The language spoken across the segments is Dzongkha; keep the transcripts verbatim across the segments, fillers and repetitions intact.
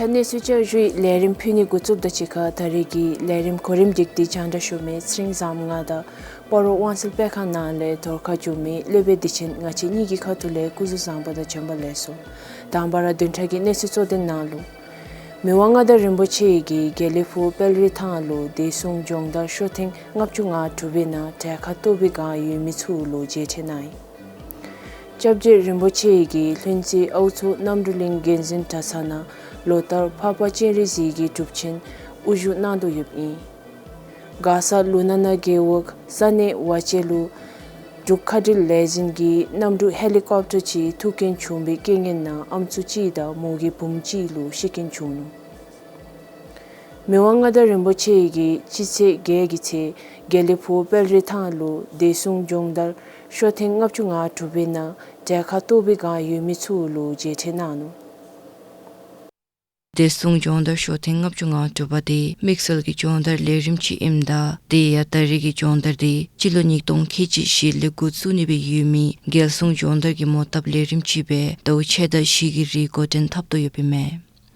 གནས་ཚུལ་བསྐྱར་ཞུའི་ལས་རིམ་ཕུལ་ནི་འགོ་བཙུགསཔ་དང་གཅིག་ཁར་ད་རེས་ཀྱི་ལས་རིམ་གོ་རིམ་བསྒྲིགས་ཏེ་སྙན་ཞུ་མི་ཚེ་རིང་བཟངམོ་ང་དང་སྤ་རོ་དབང་སེལ་དཔེ་ཁང་ནང་ལས་ཐོར་ཁ་བསྒྱུར་མི་སློབ་དཔོན་བདེ་ཆེན་ང་བཅས་གཉིས་ཀྱི་ཁ་ཐུག་ལས་སྐུ་གཟུགས་བཟང་པོ་དང་བྱོན་པ་ལེགས་སོ། དང་པ་ར་བདུན་ཕྲག་གི་གནས་ཚུལ་གཙོ་དོན་ནང་ལུ། མི་དབང་མངའ་བདག་རིན་པོ་ཆེ་གིས་དགེ་ལེགས་ཕུག་དཔལ་རི་ཐང་ལུ་བདེ་སྲུང་སྦྱོང་བརྡར་ཤོ་ཐེངས་ལྔ་བཅུ་ང་དྲུག་པའི་ནང་གྲལ་ཁར་གཏོགས་པའི་སྒང་ཡོད་མི་ཚུ་ལུ་མཇལ་འཕྲད་གནང་ཡི། སྐྱབས་རྗེ་རིན་པོ་ཆེ་གིས་ལྷུན་རྩེ་ཨའུ་མཚོ་རྣམ་གྲོལ་གླིང་འགན་འཛིན་གྲྭ་ཚང་ནང་ལོ་ལྟར་འཕགས་པ་སྤྱན་རས་གཟིགས་ཀྱི་སྒྲུབ་ཆེན་དབུ་བཞུགས་གནང་དོ་ཡོདཔ་ཨིན། མགར་ས་ལུ་ན་ན་རྒེད་འོག་ས་གནས་ཝ་ཅན་ལུ་འབྲུག་མཁའ་འགྲུལ་ལས་འཛིན་གྱི་གནམ་གྲུ་ཧེ་ལི་ཀོབ་ཊར་ཅིག་ཐུག་རྐྱེན་བྱུང་བའི་རྐྱེན་ངན་ནང་ཨམ་སྲུ་གཅིག་དང་མོ་གི་བུམོ་གཅིག་ལུ་ཤི་རྐྱེན་བྱུང་ནུག། མི་དབང་མངའ་བདག་རིན་པོ་ཆེ་གིས་སྤྱི་ཚེས་བརྒྱད་ཀྱི་ཚེ་དགེ་ལེགས་ཕུག་དཔལ་རི་ཐང་ལུ་བདེ་སྲུང་སྦྱོང་བརྡར་ཤོ་ཐེངས་ལྔ་བཅུ་ང་དྲུག་པའི་ནང་གྲལ་ཁར་གཏོགས་པའི་སྒང་ཡོད་མི་ཚུ་ལུ་མཇལ་འཕྲད་གནང་ནུག། བདེ་སྲུང་སྦྱོང་བརྡར་ཤོ་ཐེངས་ལྔ་བཅུ་ང་དྲུག་པ་དེ་དམིགས་བསལ་གྱི་སྦྱོང་བརྡར་ལས་རིམ་ཅིག་ཨིནམ་ད་དེ་ཡང་ད་རེས་ཀྱི་སྦྱོང་བརྡར་དེ་སྤྱི་ལོ་ཉིས་སྟོང་ཁལ་གཅིག་བཞི་ལས་འགོ་བཙུགས་ནི་སྦེ་ཡོད་མི་རྒྱལ་སྲུང་སྦྱོང་བརྡར་གྱི་མོ་བཏབ་ལས་རིམ་ཅིག་སྦེ་ཟླཝ་ཕྱེད་དང་བཞི་གི་རིང་འགོ་འདྲེན་འཐབ་དོ་ཡོདཔ་ཨིན་མས།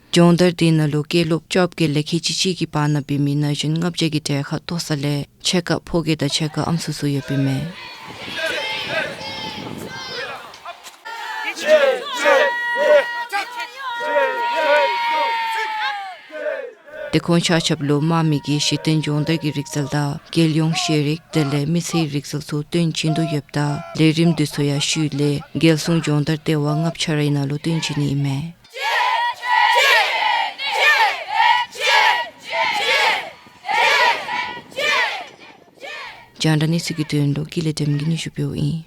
སྦྱོང་བརྡར་དེ་ནང་ལུ་སྐྱེས་སློབ་བཅོ་བརྒྱད་ལས་ཁལ་གཅིག་གཅིག་གི་བར་ན་འབད་མི་ན་གཞོན་ལྔ་བརྒྱ་གིས་གྲལ་ཁར་གཏོགས་ས་ལས་ཕྱེད་ཀ་ཕོ་སྐྱེས་དང་ཕྱེད་ཀ་ཨམ་སྲུ་ཚུ་ཡོདཔ་ཨིན་མས། དེ་ཁོང་ཆ་ཁྱབ་ལུ་དམག་མི་གི་གཞི་རྟེན་སྦྱོང་བརྡར་གྱི་རིག་རྩལ་དང་རྒྱལ་ཡོངས་ཤེས་རིག་དེ་ལས་མི་ཚེའི་རིག་རྩལ་ཚུ་སྟོན་བྱིན་དོ་ཡོདཔ་ད་ལས་རིམ་དེ་ཚུ་ཡང་ཤུལ་ལས་རྒྱལ་སྲུང་སྦྱོང་བརྡར་ལྟེ་བ་ལྔ་ཆ་རའི་ནང་ལུ་སྟོན་བྱིན་ནི་ཨིན་མས། རྒྱང་བསྒྲགས་གནས་ཚུལ་གྱི་དོན་ལུ་ཀུན་ལེགས་སྒྲོལམ་གིས་སྙན་ཞུ་ཕུལཝ་ཨིན།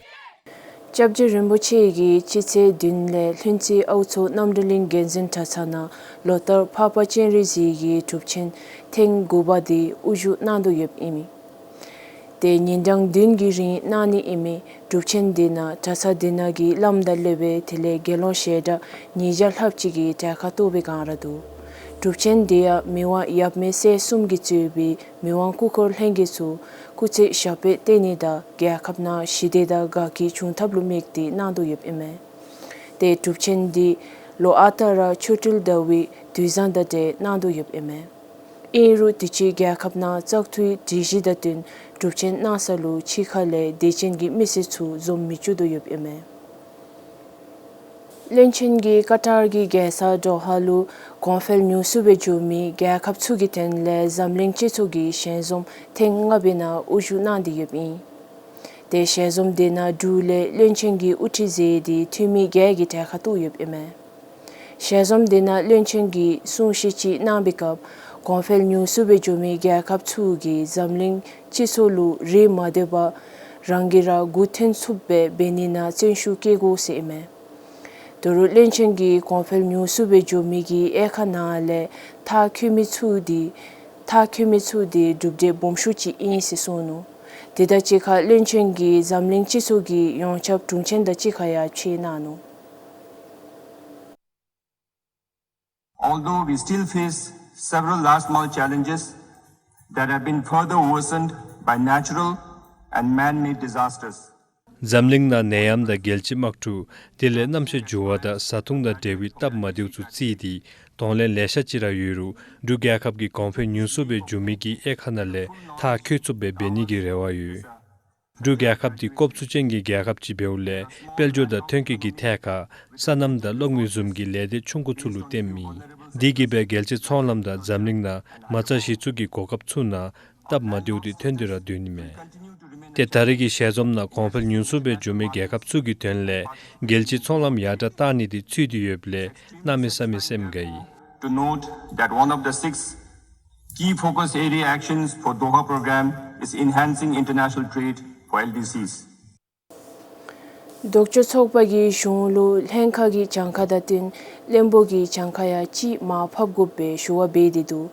སྐྱབས་རྗེ་རིན་པོ་ཆེ་གིས་སྤྱི་ཚེས་བདུན་ལས་ལྷུན་རྩེ་ཨའུ་མཚོ་རྣམ་གྲོལ་གླིང་འགན་འཛིན་གྲྭ་ཚང་ནང་ལོ་ལྟར་འཕགས་པ་སྤྱན་རས་གཟིགས་ཀྱི་སྒྲུབ་ཆེན་ཐེངས་དགུ་པ་དེ་དབུ་བཞུགས་གནང་དོ་ཡོདཔ་ཨིན་མས། དེ་ཉིན་གྲངས་བདུན་གྱི་རིང་གནང་ནི་ཨིན་མས། སྒྲུབ་ཆེན་དེ་ནང་གྲྭ་ཚང་དེ་ནང་གི་བླམ་དང་སློབ་དཔོན་དེ་ལས་དགེ་སློང་ཞལ་གྲངས་ཉིས་བརྒྱ་ལྷགཔ་ཅིག་གིས་གྲལ་ཁར་གཏོགས་པའི་སྒང་ར་འདུག། སྒྲུབ་ཆེན་དེ་ཡང་མི་དབང་ཡབ་མེས་སྲས་གསུམ་གྱིས་གཙོས་པའི་མི་དབང་སྐུ་འཁོར་ལྷན་རྒྱས་ཚུ་སྐུ་ཚེ་ཞབས་པད་བརྟན་ནི་དང་རྒྱལ་ཁབ་ནང་ཞི་བདེ་དང་དགའ་སྐྱིད་འབྱུང་ཐབས་ལུ་དམིགས་ཏེ་གནང་དོ་ཡོདཔ་ཨིན་མས། དེ་སྒྲུབ་ཆེན་དེ་ལོ་ཨ་རྟག་ར་ཆོ་འཕྲུལ་ཟླ་བའི་དུས་བཟང་དང་འབྲེལ་གནང་དོ་ཡོདཔ་ཨིན་མས། ཨིན་རུང་དུས་ཅི་རྒྱལ་ཁབ་ནང་བཙག་འཐུའི་སྒྲིག་གཞི་དང་བསྟུན་སྒྲུབ་ཆེན་གནང་ས་ལུ་ཕྱི་ཁ་ལས་དད་ཅན་གྱི་མི་སེར་ཚུ་འཛོམས་མི་བཅུག་དོ་ཡོདཔ་ཨིན་མས། བློན་ཆེན་གྱིས་ཀ་ཏར་གྱི་རྒྱལ་ས་དོ་ཧ་ལུ་གོང་འཕེལ་ཉུང་སུ་སྦེ་འགྱོ་མི་རྒྱལ་ཁབ་ཚུ་གི་དོན་ལས་འཛམ་གླིང་སྤྱི་ཚོགས་ཀྱི་ཞལ་འཛོམས་ཐེངས་ལྔ་པའི་ནང་དབུ་བཞུགས་གནང་སྟེ་ཡོདཔ་ཨིན། དེ་ཞལ་འཛོམས་དེ་ནང་འབྲུག་ལས་བློན་ཆེན་གྱིས་དབུ་ཁྲིད་མཛད་དེ་འཐུས་མི་བརྒྱད་ཀྱིས་གྲལ་ཁར་གཏོགས་ཡོདཔ་ཨིན་མས། ཞལ་འཛོམས་དེ་ནང་བློན་ཆེན་གྱིས་གསུང་བཤད་ཅིག་གནང་བའི་སྐབས་གོང་འཕེལ་ཉུང་སུ་སྦེ་འགྱོ་མི་རྒྱལ་ཁབ་ཚུ་གིས་འཛམ་གླིང་སྤྱི་ཚོགས་ལུ་རིགས་མ་འདྲཝ་རང་གིས་ར་མགུ་འཐོན་ཚུགསཔ་སྦེ་འབད་ནི་ནང་བརྩོན་ཤུགས་བསྐྱེད་དགོ་ཟེར་ཨིན་མས། དོ་རུང་བློན་ཆེན་གྱིས་གོང་འཕེལ་ཉུང་སུ་སྦེ་འགྱོ་མི་གི་དབྱེ་ཁག་ནང་ལས་མཐར་འཁྱོལ་མི་ཚུ་དེ་མཐར་འཁྱོལ་མི་ཚུ་དེ་གྲུབ་འབྲས་སྦོམ་ཤོས་ཅིག་ཨིན་ཟེར་གསུངས་ནུག། དེ་དང་གཅིག་ཁར་བློན་ཆེན་གྱིས་འཛམ་གླིང་སྤྱི་ཚོགས་ཀྱི་ཡོངས་ཁྱབ་དྲུང་ཆེན་དང་གཅིག་ཁར་ཡང་ཕྱད་གནང་ནུག། Although we still face several last mile challenges that have been further worsened by natural and man-made disasters. འཛམ་གླིང་ནང་ནད་ཡམས་དང་རྒྱལ་སྤྱིའི་དམག་འཁྲུག་དེ་ལས་གནམ་གཤིས་འགྱུར་བ་དང་བཟའ་འཐུང་དང་འབྲེལ་བའི་སྟབས་མ་བདེཝ་ཚུ་བརྩིས་ཏེ་གདོང་ལེན་ལེ་ཤ་ཅིག་ར་ཡོད་རུང་འབྲུག་རྒྱལ་ཁབ་ཀྱིས་གོང་འཕེལ་ཉུང་སུ་སྦེ་འགྱོ་མི་གི་དབྱེ་ཁག་ནང་ལས་མཐར་འཁྱོལ་ཚུགསཔ་སྦེ་འབད་ནི་གི་རེ་བ་ཡོད། འབྲུག་རྒྱལ་ཁབ་འདི་ཀོབ་ཚུ་ཅན་གྱི་རྒྱལ་ཁབ་ཅིག་འབདཝ་ལས་དཔལ་འབྱོར་དང་ཐོན་སྐྱེད་ཀྱི་ཐད་ཁར་སོ་ནམ་དང་གློག་མེ་བཟུམ་གྱི་ལས་སྡེ་ཆུང་ཀུ་ཚུ་ལུ་བརྟེནམ་ཨིན། དེ་གིས་སྦེ་རྒྱལ་སྤྱིའི་ཚོང་ལམ་དང་འཛམ་གླིང་ནང་མ་རྩ་གཞི་བཙུགས་ཀྱི་གོ་སྐབས་ཚུ་ནང་སྟབས་མ་བདེཝ་དེ་ཐོན་ཏེ་ར་སྡོད་ནི་མས། ཏེ་ད་རེས་ཀྱི་ཞལ་འཛོམས་ནང་གོང་འཕེལ་ཉུང་སུ་སྦེ་འགྱོ་མི་རྒྱལ་ཁབ་ཚུ་གི་དོན་ལས་རྒྱལ་སྤྱིའི་ཚོང་ལམ་ཡར་དྲག་གཏང་ནི་དེ་ཚུད་དེ་ཡོདཔ་ལས་གནམ་མེད་ས་མེད་སེམས་དགའ་ཡི། To note that one of the six key focus area actions for Doha program is enhancing international trade for L D Cs. ལྡོག་ཕྱོགས་ཚོགས་པ་གིས་གཞུང་ལུ་ལྷན་ཁག་གི་གྱངས་ཁ་དང་བསྟུན་བློན་པོ་གི་གྱངས་ཁ་ཡང་ཅིག་མར་ཕབ་དགོཔ་སྦེ་ཞུ་བ་འབད་དེ་འདུག།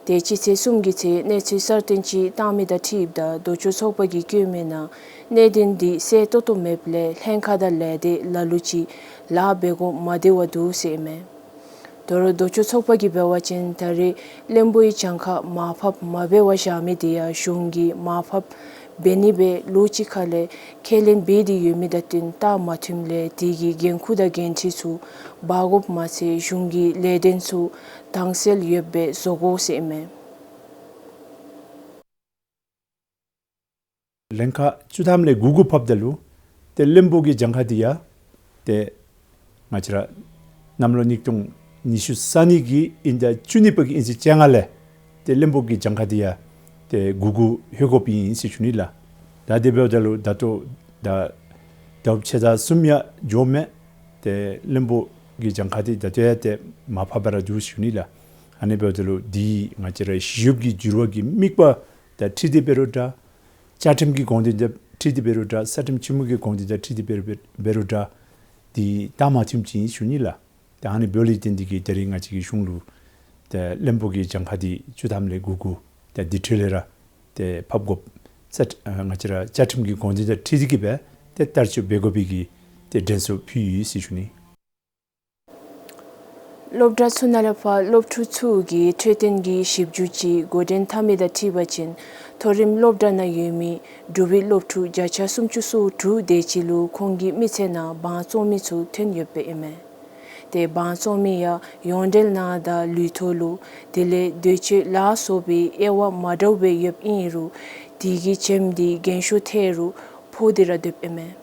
དེ་སྤྱི་ཚེས་གསུམ་གྱི་ཚེ་གནས་ཚུལ་གསར་བཏོན་ཅིག་བཏང་མི་དང་འཁྲིལཝ་ད་ལྡོག་ཕྱོགས་ཚོགས་པ་གིས་བཀོད་མི་ནང་གནད་དོན་འདི་གསལ་ཏོག་ཏོ་མེདཔ་ལས་ལྷན་ཁག་དང་ལས་སྡེ་ལ་ལུ་ཅིག་ལཱ་འབད་དགོཔ་མ་བདེ་བ་འདུག་ཟེར་ཨིན་མས། དོ་རུང་ལྡོག་ཕྱོགས་ཚོགས་པ་གིས་འབད་བ་ཅིན་ད་རེས་བློན་པོའི་གྱངས་ཁ་མར་ཕབ་མ་འབད་བར་བཞག་མི་དེ་ཡང་གཞུང་གིས་མར་ཕབ་ འབད་ནི་སྦེ་ལོ་གཅིག་ཁ་ལས་ཁས་ལེན་འབད་དེ་ཡོད་མི་དང་བསྟུན་རྟགས་མ་ཐོནམ་ལས་དེ་གི་འགན་ཁུར་དང་འགན་འཁྲི་ཚུ་འབག་དགོཔ་མ་ཚད་གཞུང་གི་ལས་དོན་ཚུ་དྭངས་གསལ་ཡོདཔ་སྦེ་བཟོ་དགོ་ཟེར་ཨིན་མས། ལན་ཁག་བཅུ་ཐམ་ལས་དགུ་དགུ་ཕབ་ད་ལུ་ཏེ་བློན་པོ་གི་གྱངས་ཁ་འདི་ཡང་ཏེ་ང་བཅས་ར་གནམ་ལོ་ཉིས་སྟོང་ཉི་ཤུ་རྩ་གཉིས་ཀྱི་དབྱིན་ཟླ་བཅུ་གཉིས་པ་གི་དབྱིན་ཚེས་བཅོ་ལྔ་ལས་ཏེ་བློན་པོ་གི་གྱངས་ཁ་འདི་ཡང་ཏེ་དགུ་དགུ་ལྷོད་དགོཔ་ཨིན་ཟེར་ཞུ་ནི་ལགས། ད་དེ་འབདཝ་ད་ལུ་ད་ལྟོ་ད་ཟླཝ་ཕྱེད་དང་གསུམ་ཡང་འགྱོ་མས། ཏེ་བློན་པོ་གི་གྱངས་ཁ་འདི་ད་ལྟོ་ཡང་ཏེ་མར་ཕབ་སྦེ་ར་འདུག་ཟེར་ཞུ་ནི་ལགས། ཨ་ནི་འབདཝ་ད་ལུ་འདི་ང་བཅས་ར་ཞི་གཡོགཔ་གི་འགྱུར་བ་གི་དམིགས་པ་དང་འཁྲིལ་ཏེ་འབད་རུང་འདྲ། བཅའ་ཁྲིམས་ཀྱི་དགོངས་དོན་དང་འཁྲིལ་ཏེ་འབད་རུང་འདྲ། ས་ཁྲིམས་ཆེན་མོ་གི་དགོངས་དོན་དང་འཁྲིལ་ཏེ་འབད་རུང་འབད་རུང་འདྲ། འདི་རྟགས་མ་ཐོནམ་ཅིག་ཨིན་ཟེར་ཞུ་ནི་ལགས། ཏེ་ཨ་ནི་འབདཝ་ལས་བརྟེན་ཏེ་གིས་ད་རིས་ང་བཅས་ཀྱི་གཞུང་ལུ་ཏེ་བློན་པོ་གི་གྱངས་ཁ་འདི་བཅུ་ཐམ་ལས་དགུ་དགུ་ཏེ་འདི་འཕྲོ་ལས་ར་ཏེ་ཕབ་དགོཔ་ས་ཨ་ང་བཅས་ར་བཅའ་ཁྲིམས་ཀྱི་དགོངས་དོན་དང་འཁྲིལ་ཏེ་གིས་སྦེ་ཏེ་བསྟར་སྤྱོད་འབད་དགོ་པའི་གི་ཏེ་དྲན་གསོ་ཕུལ་ཡི་ཟེར་ཞུ་ནི། སློབ་གྲྭ་ཚུ་ནང་ལས་ཕར་སློབ་ཕྲུག་ཚུ་གི་འཕྲོད་བསྟེན་གྱི་ཞིབ་འཇུག་ཅིག་འགོ་འདྲེན་འཐབ་མི་དང་འཁྲིལ་བ་ཅིན་མཐོ་རིམ་སློབ་གྲྭ་ནང་ཡོད་མི་འབྲུག་པའི་སློབ་ཕྲུག་བརྒྱ་ཆ་སུམ་ཅུ་སོ་དྲུག་དེ་ཅིག་ལུ་ཁོང་གི་མི་ཚེ་ནང་དབང་བཙོང་མི་ཚུ་ཐོན་ཡོདཔ་ཨིན་མས། ཏེ་དབང་བཙོང་མི་ཡང་ཡོངས་འབྲེལ་ནང་དང་ལུས་ཐོག་ལུ་དེ་ལས་འདོད་སྤྱོད་ལ་སོགས་པའི་དབྱེ་བ་མ་འདྲཝ་སྦེ་ཡོདཔ་ཨིན་རུང་དེ་གི་ཇེམ་འདི་རྒན་ཤོས་ཐལ་རུང་ཕོག་སྟེ་ར་སྡོདཔ་ཨིན་མས།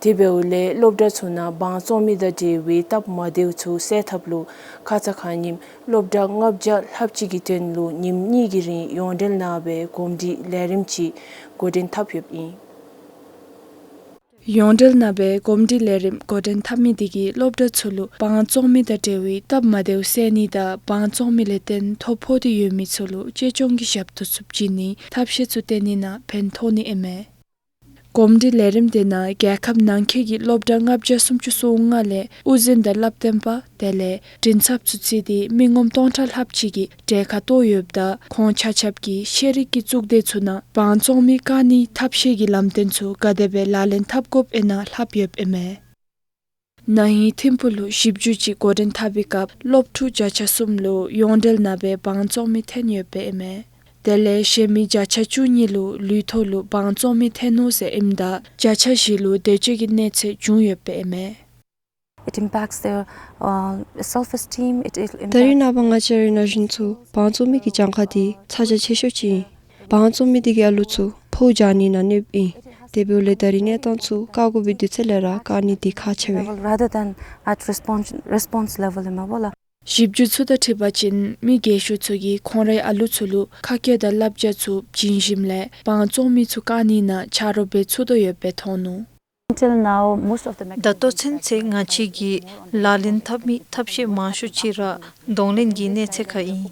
དེ་འབདཝ་ལས་སློབ་གྲྭ་ཚུ་ནང་དབང་བཙོང་མི་དང་འབྲེལ་བའི་སྟབས་མ་བདེཝ་ཚུ་སེལ་ཐབས་ལུ་ཁ་ཙ་ཁ་ཉིནམ་སློབ་གྲྭ་ལྔ་བརྒྱ་ལྷགཔ་ཅིག་གི་དོན་ལུ་ཉིནམ་གཉིས་ཀྱི་རིང་ཡོངས་འབྲེལ་ནང་སྦེ་གོམས་འདྲིས་ལས་རིམ་ཅིག་འགོ་འདྲེན་འཐབ་ཡོདཔ་ཨིན། ཡོངས་འབྲེལ་ནང་སྦེ་གོམས་འདྲིས་ལས་རིམ་འགོ་འདྲེན་འཐབ་མི་དེ་གིས་སློབ་གྲྭ་ཚུ་ལུ་དབང་བཙོང་མི་དང་འབྲེལ་བའི་སྟབས་མ་བདེཝ་སེལ་ནི་དང་དབང་བཙོང་མི་ལས་བརྟེན་ཐོ་ཕོག་སྟེ་ཡོད་མི་ཚུ་ལུ་གཅེས་སྐྱོང་གི་ཞབས་ཏོག་ཚུ་བྱིན་ནི་ཐབས་ཤེས་ཚུ་བཏོན་ནི་ནང་ཕན་ཐོགས་ནི་ཨིན་མས། གོམས་འདྲིས་ལས་རིམ་དེ་ནང་རྒྱལ་ཁབ་ནང་འཁོད་ཀྱི་སློབ་གྲྭ་ལྔ་བརྒྱ་སུམ་ཅུ་སོ་ལྔ་ལས་དབུ་འཛིན་དང་བསླབ་སྟོན་པ་དེ་ལས་མགྲིན་ཚབ་ཚུ་བརྩིས་ཏེ་མི་ངོམ་སྟོང་ཕྲག་ལྷགཔ་ཅིག་གིས་གྲལ་ཁར་གཏོགས་ཡོདཔ་ད་ཁོང་ཆ་ཁྱབ་ཀྱིས་ཤེས་རིག་གི་གཙུག་སྡེ་ཚུ་ནང་དབང་བཙོང་མི་བཀག་ནིའི་ཐབས་ཤེས་ཀྱི་ལམ་སྟོན་ཚུ་ག་དེ་སྦེ་ལག་ལེན་འཐབ་དགོཔ་ཨིན་ན་ལྷབ་ཡོདཔ་ཨིན་མས། ན་ཧིང་ཐིམ་ཕུག་ལུ་ཞིབ་འཇུག་ཅིག་འགོ་འདྲེན་འཐབ་པའི་སྐབས་སློབ་ཕྲུག་བརྒྱ་ཆ་གསུམ་ལུ་ཡོངས་འབྲེལ་ནང་སྦེ་དབང་བཙོང་མི་ཐོན་ཡོདཔ་ཨིན་མས། དེ་ལས་གཞན་མི་བརྒྱ་ཆ་བཅུ་གཉིས་ལུ་ལུས་ཐོག་ལུ་དབང་བཙོང་མི་ཐོན་ནུག་ཟེར་ཨིནམ་ད་བརྒྱ་ཆ་བཞི་ལུ་འདོད་སྤྱོད་ཀྱི་གནོད་འཚེ་བྱུང་ཡོདཔ་ཨིན་མས། It impacts their, uh, self-esteem. It, it impacts ད་རིས་ནངས་པ་ང་བཅས་རའི་ན་གཞོན་ཚུ་དབང་བཙོང་མི་གི་གྱངས་ཁ་འདི་ཚ་གྱང་ཆེ་ཤོས་ཅིག་ཨིན། དབང་བཙོང་མི་དེ་གིས་ཨ་ལུ་ཚུ་ཕོཝ་རྒྱག་ནི་ནང་གནོདཔ་ཨིན། དེ་འབདཝ་ལས་ད་རིས་གནས་སྟངས་ཚུ་བཀག་དགོ་པའི་དུས་ཚོད་ལས་ར་བཀག་ནི་འདི་ཁག་ཆེ་བས། Level rather than at response, response level ཨིན་མས་པ་ལགས། ཞིབ་འཇུག་ཚུ་དང་འཁྲིལ་བ་ཅིན་མི་རྒས་ཤོས་ཚུ་གིས་ཁོང་རའི་ཨ་ལུ་ཚུ་ལུ་ཁ་སྐད་དང་བསླབ་བྱ་ཚུ་བྱིན་ཞིནམ་ལས་དབང་བཙོང་མི་ཚུ་བཀག་ནི་ནང་ཆ་རོགས་འབད་ཚུགས་དོ་ཡོདཔ་སྦེ་མཐོང་ནུག། Until now, most of the mechanisms ད་ལྟོ་ཚུན་ཚོད་ང་བཅས་ཀྱིས་ལག་ལེན་འཐབ་མི་ཐབས་ཤེས་མང་ཤོས་ཅིག་ར་གདོང་ལེན་གྱི་གནས་ཚད་ཁར་ཨིན།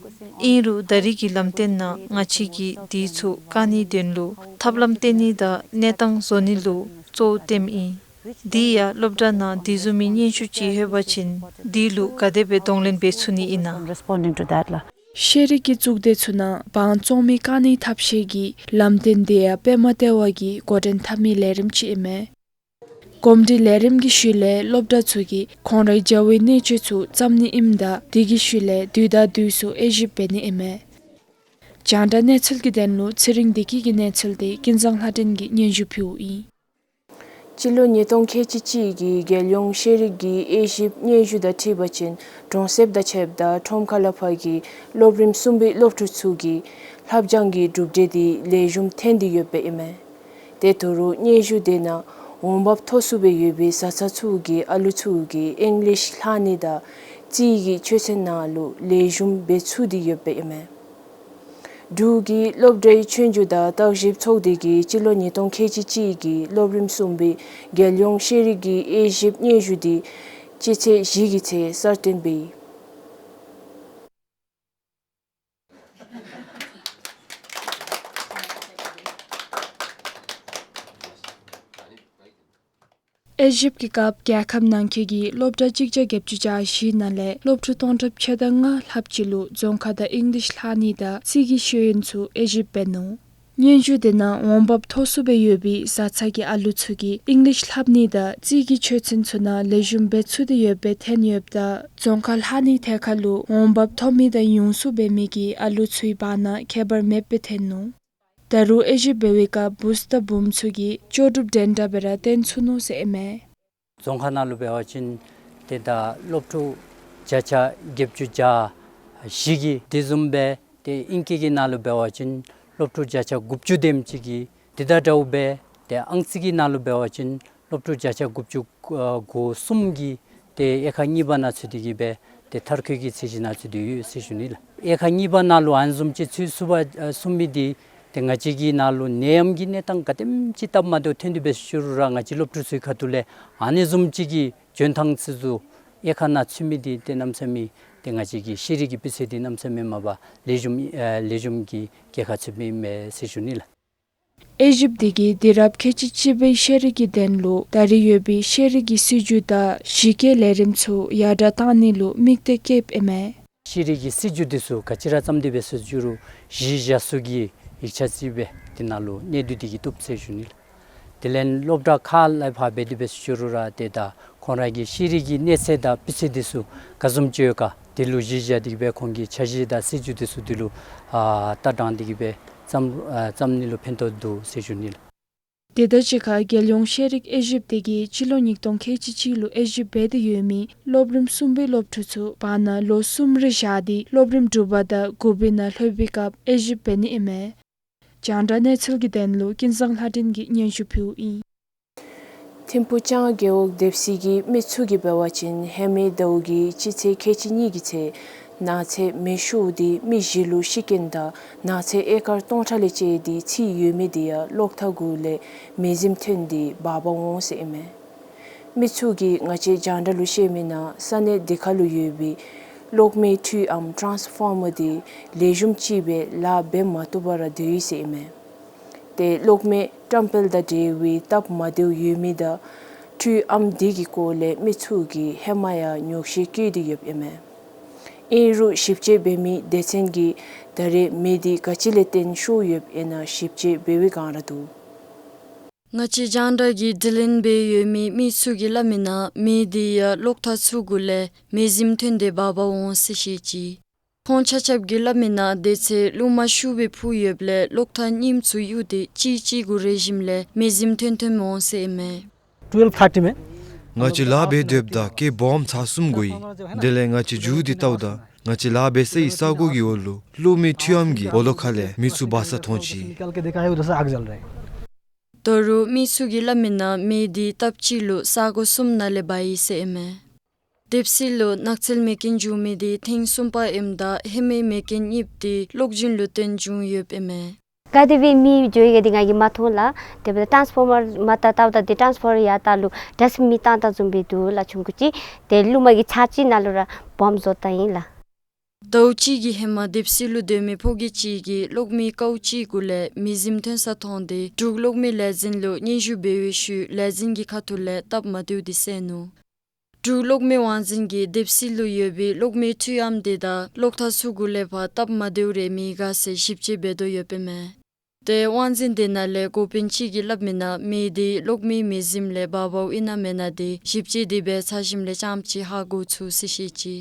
ཨིན་རུང་ད་རིས་ཀྱི་ལམ་སྟོན་ནང་ང་བཅས་ཀྱིས་དེ་ཚུ་བཀག་ནིའི་དོན་ལུ་ཐབས་ལམ་བཏོན་ནི་དང་གནས་སྟངས་བཟོ་ནི་ལུ་གཙོ་བོ་བཏོནམ་ཨིན། དེ་ཡང་སློབ་གྲྭ་ནང་དེ་བཟུམ་མའི་སྙན་ཞུ་ཅིག་ལྷོད་པ་ཅིན་དེ་ལུ་ག་དེ་སྦེ་གདོང་ལེན་འབད་ཚུགས་ནི་ཨིན་ན། Responding to that ལགས། ཤེས་རིག་གི་གཙུག་སྡེ་ཚུ་ནང་དབང་བཙོང་མི་བཀག་ནིའི་ཐབས་ཤེས་ཀྱི་ལམ་སྟོན་དེ་ཡང་པདྨ་ལྟེ་བ་གིས་འགོ་འདྲེན་འཐབ་མི་ལས་རིམ་ཅིག་ཨིན་མས། གོམས་འདྲིས་ལས་རིམ་གྱི་ཤུལ་ལས་སློབ་གྲྭ་ཚུ་གིས་ཁོང་རའི་བྱ་བའི་གནད་སྤྱོད་ཚུ་བརྩམ་ནི་ཨིནམ་ད་དེ་གི་ཤུལ་ལས་དུས་དང་དུས་སུ་དབྱེ་ཞིབ་འབད་ནི་ཨིན་མས། རྒྱང་བསྒྲགས་གནས་ཚུལ་གྱི་དོན་ལུ་ཚེ་རིང་བདེ་སྐྱིད་ཀྱི་གནས་ཚུལ་དེ་ཀུན་བཟང་ལྷ་སྒྲོན་གྱིས་སྙན་ཞུ་ཕུལཝ་ཨིན། སྤྱི་ལོ་ཉིས་སྟོང་ཁལ་གཅིག་གཅིག་གི་རྒྱལ་ཡོངས་ཤེས་རིག་གི་དབྱེ་ཞིབ་སྙན་ཞུ་དང་འཁྲིལ་བ་ཅིན་གྲོང་གསེབ་དང་ཕྱདཔ་ད་ཁྲོམ་ཁ་ལས་ཕར་གྱི་སློབ་རིམ་གསུམ་པའི་སློབ་ཕྲུག་ཚུ་གི་ལྷབ་སྦྱང་གི་གྲུབ་འབྲས་དེ་ལེགས་ཤོམ་ཐོན་ཏེ་ཡོདཔ་ཨིན་མས། དེ་ཐད་རུང་སྙན་ཞུ་དེ་ནང་འོང་འབབ་མཐོ་སུ་སྦེ་ཡོད་པའི་བཟའ་ཚང་ཚུ་གི་ཨ་ལུ་ཚུ་གིས་ཨིང་ལིཤ་ལྷག་ནི་དང་རྩིས་ཀྱི་ཆོས་ཚན་ནང་ལུ་ལེགས་ཤོམ་འབད་ཚུགས་ཏེ་ཡོདཔ་ཨིན་མས། འབྲུག་གི་སློབ་གྲྭའི་ཆོས་རྒྱུགས་དང་བརྟག་ཞིབ་ཚོགས་སྡེ་གིས་སྤྱི་ལོ་ཉིས་སྟོང་ཁལ་གཅིག་གཅིག་གི་སློབ་རིམ་གསུམ་པའི་རྒྱལ་ཡོངས་ཤེས་རིག་གི་དབྱེ་ཞིབ་སྙན་ཞུ་དེ་སྤྱི་ཚེས་བཞི་གི་ཚེ་གསར་བཏོན་འབད་ཡི། དབྱེ་ཞིབ་ཀྱི་སྐབས་རྒྱལ་ཁབ་ནང་འཁོད་ཀྱི་སློབ་གྲྭ་གཅིག་བརྒྱ་བརྒྱད་ཅུ་གྱ་བཞི་ནང་ལས་སློབ་ཕྲུག་སྟོང་ཕྲག་ཕྱེད་དང་ལྔ་ལྷགཔ་ཅིག་ལུ་རྫོང་ཁ་དང་ཨིང་ལིཤ་ལྷག་ནི་དང་རྩིས་ཀྱི་ཤེས་ཡོན་ཚུ་དབྱེ་ཞིབ་འབད་ནུག། སྙན་ཞུ་དེ་ནང་འོང་འབབ་མཐོ་སུ་སྦེ་ཡོད་པའི་བཟའ་ཚང་གི་ཨ་ལུ་ཚུ་གིས་ཨིང་ལིཤ་ལྷབ་ནི་དང་རྩིས་ཀྱི་ཆོས་ཚན་ཚུ་ནང་ལེགས་ཤོམ་འབད་ཚུགས་ཏེ་ཡོདཔ་སྦེ་ཐོན་ཡོདཔ་ད་རྫོང་ཁ་ལྷག་ནིའི་ཐད་ཁར་ལུ་འོང་འབབ་མཐོ་མི་དང་ཡོངས་སུ་འབད་མི་གི་ཨ་ལུ་ཚུའི་བར་ན་ཁྱད་པར་མེདཔ་སྦེ་ཐོན་ནུག། ད་རུང་དབྱེ་ཞིབ་འབད་བའི་སྐབས་བུཚ་དང་བུམོ་ཚུ་གིས་ལྕོགས་གྲུབ་འགྲན་ཟླ་སྦེ་ར་སྟོན་ཚུགས་ནུག་ཟེར་ཨིན་མས། རྫོང་ཁག་ནང་ལུ་འབད་བ་ཅིན་ཏེ་ད་སློབ་ཕྲུག་བརྒྱ་ཆ་བརྒྱད་ཅུ་གྱ་བཞི་གིས། དེ་བཟུམ་སྦེ་ཏེ་ཨིང་སྐད་ཀྱི་ནང་ལུ་འབད་བ་ཅིན་སློབ་ཕྲུག་བརྒྱ་ཆ་དགུ་བཅུ་དེམ་ཅིག་གིས། དེ་དང་འདྲཝ་སྦེ་ཏེ་ཨང་རྩིས་ཀྱི་ནང་ལུ་འབད་བ་ཅིན་སློབ་ཕྲུག་བརྒྱ་ཆ་དགུ་བཅུ་གོ་གསུམ་གྱིས་ཏེ་དབྱེ་ཁག་གཉིས་པ་ནང་ཚུད་དེ་གིས་སྦེ་ཏེ་མཐར་འཁྱོལ་གྱི་ཚད་གཞི་ནང་ཚུད་དེ་ཡོད་ཟེར་ཞུ་ནི་ལགས། དབྱེ་ཁག་གཉིས་པ་ནང་ལུ་ཨ་ནི་བཟུམ་ཅིག་ཚུད་ཚུགས་པར་ཨ་ཚུགས་མི་འདི་ཏེ་ང་བཅས་ཀྱི་ནང་ལུ་ནད་ཡམས་ཀྱི་གནས་སྟངས་ག་དེམ་ཅིག་སྟབས་མ་བདེཝ་ཐོན་ཏེ་འབད་ཞུ་རུང་ར་ང་བཅས་སློབ་ཕྲུག་ཚུའི་ཁ་ཐུག་ལས་ཨ་ནི་བཟུམ་ཅིག་གི་འཇོན་ཐང་ཚུ་དབྱེ་ཁག་ནང་ཚུད་མི་འདི་ཏེ་གནམ་མེད་ས་མེད་ཏེ་ང་བཅས་ཀྱི་ཤེས་རིག་གི་སྤུས་ཚད་འདི་གནམ་མེད་ས་མེད་མ་པ་ལེགས་ཤོམ་ཨ་ལེགས་ཤོམ་གྱི་རྒྱལ་ཁ་ཚུད་མི་ཨིན་མས་ཟེར་ཞུ་ནི་ལགས། དབྱེ་ཞིབ་འདི་གིས་དུས་རབས་ཁལ་གཅིག་གཅིག་པའི་ཤེས་རིག་གི་དོན་ལུ་ད་རེས་ཡོད་པའི་ཤེས་རིག་གི་སྲིད་བྱུས་དང་གཞི་བཀོད་ལས་རིམ་ཚུ་ཡར་དྲག་གཏང་ནི་ལུ་དམིགས་གཏད་བསྐྱེདཔ་ཨིན་མས། ཤེས་རིག་གི་སྲིད་བྱུས་འདི་ཚུ་ག་ཅི་ར་བརྩམས་ཏེ་འབད་ཞུ་རུང་གཞི་བཞག་ས་གི་ཡིག་ཆ་ཅིག་སྦེ་དེ་ནང་ལུ་གནད་བསྡུས་འདི་གིས་བཏུབ་ཟེར་ཞུ་ནི་ལགས། དེ་ལས་སློབ་གྲྭ་ཁག་ལས་ཕར་འབད་དེ་འབད་ཞུ་རུང་ར་ཏེ་ད་ཁོང་ར་གི་ཤེས་རིག་གི་གནས་ཚད་དང་སྤུས་ཚད་འདི་ཚུ་ག་བཟུམ་ཅིག་ཡོད་ག་དེ་ལུ་གཞི་བཞག་སྟེ་གིས་སྦེ་ཁོང་གི་འཆར་གཞི་དང་སྲིད་བྱུས་འདི་ཚུ་དེ་ལུ་ཨ་ལྟ་དྲངས་ཏེ་གིས་སྦེ་བརྩམ་ཨ་བརྩམ་ནི་ལུ་ཕན་ཐོགས་འདུག་ཟེར་ཞུ་ནི་ལགས། དེ་དང་གཅིག་ཁར་རྒྱལ་ཡོངས་ཤེས་རིག་དབྱེ་ཞིབ་འདི་གིས་སྤྱི་ལོ་ཉིས་སྟོང་ཁལ་གཅིག་གཅིག་ལུ་དབྱེ་ཞིབ་འབད་དེ་ཡོད་མི་སློབ་རིམ་གསུམ་པའི་སློབ་ཕྲུག་ཚུ་བར་ན་ལོ་གསུམ་རེ་བཞག་སྟེ་སློབ་རིམ་དྲུག་པ་དང་དགུ་པའི་ནང་ལྷོད་པའི་སྐབས་དབྱེ་ཞིབ་འབད་ནི་ཨིན་མས། རྒྱང་བསྒྲགས་གནས་ཚུལ་གྱི་དོན་ལུ་ཀུན་བཟང་ལྷ་སྒྲོན་གྱིས་སྙན་ཞུ་ཕུལཝ་ཨིན། ཐིམ་ཕུག་ལྕང་རྒེད་འོག་སྡེ་སྲིད་ཀྱི་མི་ཚུ་གིས་འབད་བ་ཅིན་ཧེ་མའི་ཟླཝ་གི་སྤྱི་ཚེས་ཁལ་གཅིག་གཉིས་ཀྱི་ཚེ་ནགས་ཚལ་མེ་ཤོར་ཏེ་མི་བཞི་ལུ་ཤི་རྐྱེན་དང་ནགས་ཚལ་ཨེ་ཀར་སྟོང་ཕྲག་ལས་བཅད་དེ་ཚིག་ཡོད་མི་འདི་ཡང་གློག་ཐག་གུ་ལས་མེ་ཟིམ་ཐོན་ཏེ་འབག་འབག་འོང་ཟེར་ཨིན་མས། མི་ཚུ་གིས་ང་བཅས་རྒྱང་བསྒྲགས་ལུ་བཤད་མི་ནང་ས་གནས་འདི་ཁ་ལུ་ཡོད་པའི་གློག་མེའི་འཕྲུལ་ཨམ་ཊཱནསི་ཕོར་མར་འདི་ལེགས་ཤོམ་ཅིག་སྦེ་ལཱ་འབད་མ་བཏུབ་པར་སྡོད་ཡི་ཟེར་ཨིན་མས། ཏེ་གློག་མེ་བཀྲམ་སྤེལ་དང་འབྲེལ་བའི་སྟབས་མ་བདེཝ་ཡོད་མི་དང་འཕྲུལ་ཨམ་འདི་གི་སྐོར་ལས་མི་ཚུ་གིས་ཧེ་མ་ཡང་ཉོགས་བཤད་བཀོད་དེ་ཡོདཔ་ཨིན་མས། ཨིན་རུང་ཞིབ་དཔྱད་འབད་མི་སྡེ་ཚན་གྱིས་ད་རེས་མེ་འདི་ག་ཅི་ལས་བརྟེན་ཤོར་ཡོདཔ་ཨིན་ན་ཞིབ་དཔྱད་འབད་བའི་བསྒང་ར་འདུག། ང་བཅས་རྒྱང་བསྒྲགས་ཀྱིས་དྲི་ལན་འབད་ཡོད་མི་མི་ཚུ་གིས་སླབ་མི་ནང་མེ་འདི་ཡང་གློག་ཐག་ཚུ་གུ་ལས་མེ་ཟིམ་ཐོན་ཏེ་འབག་འབག་འོང་ཟེར་བཤད་ཅི། ཁོང་ཆ་ཁྱབ་ཀྱིས་སླབ་མི་ནང་དེ་ཚེ་རླུང་མ་ཤུགས་སྦེ་ཕུ་ཡོདཔ་ལས་གློག་ཐག་རྙིངམ་ཚུ་གཡུག་སྟེ་གཅིག་གཅིག་གུ་རེག་ཞིནམ་ལས་མེ་ཟིམ་ཐོན་ཐོནམ་འོང་ཟེར་ཨིན་མས། ཊུ་ཝེལབ་ཐར་ཊི་མེན། ང་བཅས་ལཱ་འབད་སྡོདཔ་ད་ཀེ་སྦོམ་ཚར་གསུམ་གོ་ཡི། དེ་ལས་ང་བཅས་མཇུག་འདི་བལྟཝ་ད་ང་བཅས་ལཱ་འབད་སའི་ས་གོ་གི་འོག་ལུ་གློག་མེ་འཕྲུལ་ཨམ་གྱི་སྦོ་ལོགས་ཁ་ལས་མེ་ཚུ་འབར་ས་མཐོང་ཅི། ད་རུང་མི་ཚུ་གིས་སླབ་མི་ནང་མེ་འདི་སྟབས་གཅིག་ལུ་ས་གོ་གསུམ་ནང་ལས་འབར་ཡི་ཟེར་ཨིན་མས། སྡེ་སྲིད་ལུ་ནགས་ཚལ་མེ་རྐྱེན་བྱུང་མི་འདི་ཐེངས་གསུམ་པ་ཨིནམ་ད་ཧེ་མའི་མེ་རྐྱེན་གཉིས་པོ་འདི་གློག་འབྱིན་ལུ་བརྟེན་བྱུང་ཡོདཔ་ཨིན་མས། ག་དེ་སྦེ་མེ་འགྱོ་ཡི་ག་འདི་ང་གིས་མ་མཐོང་ལགས། དེ་འབདཝ་ད་ཊཱནསི་ཕོར་མར་མར་ད་བལྟཝ་ད་འདི་ཊཱནསི་ཕོར་མར་ཡར་ལྟ་ལུ་འདྲ་མི་མེ་བཏང་བཏངམ་བཟུམ་སྦེ་འདུག་ལགས། ཆུང་ཀུ་ཅིག་ཏེ་རླུང་མ་གིས་ཚར་གཅིག་ནང་ལུ་ར་སྦོམ་བཟོ་བཏང་ཡི་ལགས། ཟླཝ་གཅིག་གི་ཧེ་མ་སྡེ་སྲིད་ལུ་སྡོད་མི་ཕོ་སྐྱེས་ཅིག་གིས་གློག་མེ་ཀཝ་ཅིག་གུ་ལས་མེ་ཟིམ་ཐོན་ས་མཐོང་སྟེ་འབྲུག་གློག་མེ་ལས་འཛིན་ལུ་སྙན་ཞུ་འབད་བའི་ཤུལ་ལས་འཛིན་གྱི་ཁ་ཐུག་ལས་སྟབས་མ་བདེཝ་འདི་གསན་ནུག། འབྲུག་གློག་མེ་དབང་འཛིན་གྱིས་སྡེ་སྲིད་ལུ་ཡོད་པའི་གློག་མེ་འཕྲུལ་ཨམ་དེ་དང་གློག་ཐག་ཚུ་གུ་ལས་ཕར་སྟབས་མ་བདེཝ་རེ་མེད་ག་ཟེར་ཞིབ་དཔྱད་འབད་དོ་ཡོདཔ་ཨིན་མས། ཏེ་དབང་འཛིན་དེ་ནང་ལས་འགོ་དཔོན་ཅིག་གིས་སླབ་མི་ནང་མེ་འདི་གློག་མེ་མེ་ཟིམ་ལས་འབར་བའི་ཨིན་ན་མེན་ན་འདི་ཞིབ་དཔྱད་དེ་སྦེ་ཚར་ཞིནམ་ལས་རྐྱངམ་ཅིག་ཧ་གོ་ཚུགས་ཟེར་བཤད་ཅི།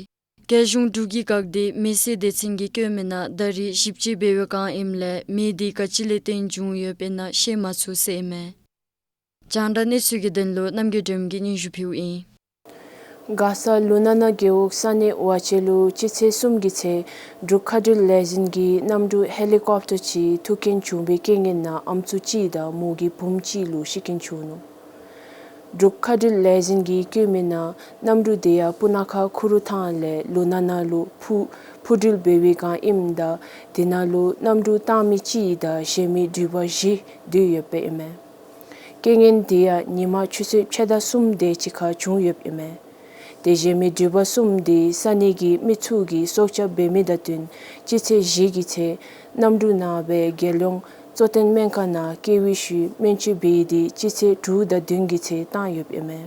རྒྱལ་གཞུང་འབྲུག་གི་འགག་སྡེ་མེ་སེལ་སྡེ་ཚན་གྱིས་བཀོད་མི་ནང་ད་རེས་ཞིབ་དཔྱད་འབད་བའི་བསྒང་ཨིནམ་ལས་མེ་འདི་ག་ཅི་ལས་བརྟེན་བྱུང་ཡོདཔ་ཨིན་ན་ཤེས་མ་ཚུགས་ཟེར་ཨིན་མས། རྒྱང་བསྒྲགས་གནས་ཚུལ་གྱི་དོན་ལུ་རྣམ་རྒྱལ་སྒྲོལམ་གྱིས་སྙན་ཞུ་ཕུལཝ་ཨིན། མགར་ས་ལུ་ན་ན་རྒེད་འོག་ས་གནས་ཝ་ཆེ་ལུ་སྤྱི་ཚེས་གསུམ་གྱི་ཚེ་འབྲུག་མཁའ་འགྲུལ་ལས་འཛིན་གྱི་གནམ་གྲུ་ཧེ་ལི་ཀོབ་ཊར་ཅིག་ཐུག་རྐྱེན་བྱུང་བའི་རྐྱེན་ངན་ནང་ཨམ་སྲུ་གཅིག་དང་མོ་གི་བུམོ་གཅིག་ལུ་ཤི་རྐྱེན་བྱུང་ནུག། འབྲུག་མཁའ་འགྲུལ་ལས་འཛིན་གྱིས་བཀོད་མི་ནང་གནམ་གྲུ་དེ་ཡང་སྤུ་ན་ཁ་ཁུ་རུ་ཐང་ལས་ལུ་ན་ན་ལུ་འཕུར་འཕུར་འགྲུལ་འབད་བའི་བསྒང་ཨིནམ་ད་དེ་ནང་ལུ་གནམ་གྲུ་བཏང་མི་གཅིག་དང་གཞན་མི་འགྲུལ་པ་བཞི་སྡོད་ཡོདཔ་ཨིན་མས། རྐྱེན་ངན་དེ་ཡང་ཉིན་མ་ཆུ་ཚོད་ཕྱེད་དང་གསུམ་དེ་ཅིག་ཁར་བྱུང་ཡོདཔ་ཨིན་མས། ཏེ་གཞན་མི་འགྲུལ་པ་གསུམ་དེ་ས་གནས་ཀྱི་མི་ཚུ་གིས་སྲོག་སྐྱབས་འབད་མི་དང་བསྟུན་སྤྱི་ཚེས་བཞི་གི་ཚེ་གནམ་གྲུ་ནང་སྦེ་རྒྱལ་ཡོངས་གཙོ་བསྟེན་སྨན་ཁང་ནང་བསྐྱལ་བའི་ཤུལ་སྨན་བཅོས་འབད་དེ་སྤྱི་ཚེས་དྲུག་དང་བདུན་གྱི་ཚེ་བཏང་ཡོདཔ་ཨིན་མས།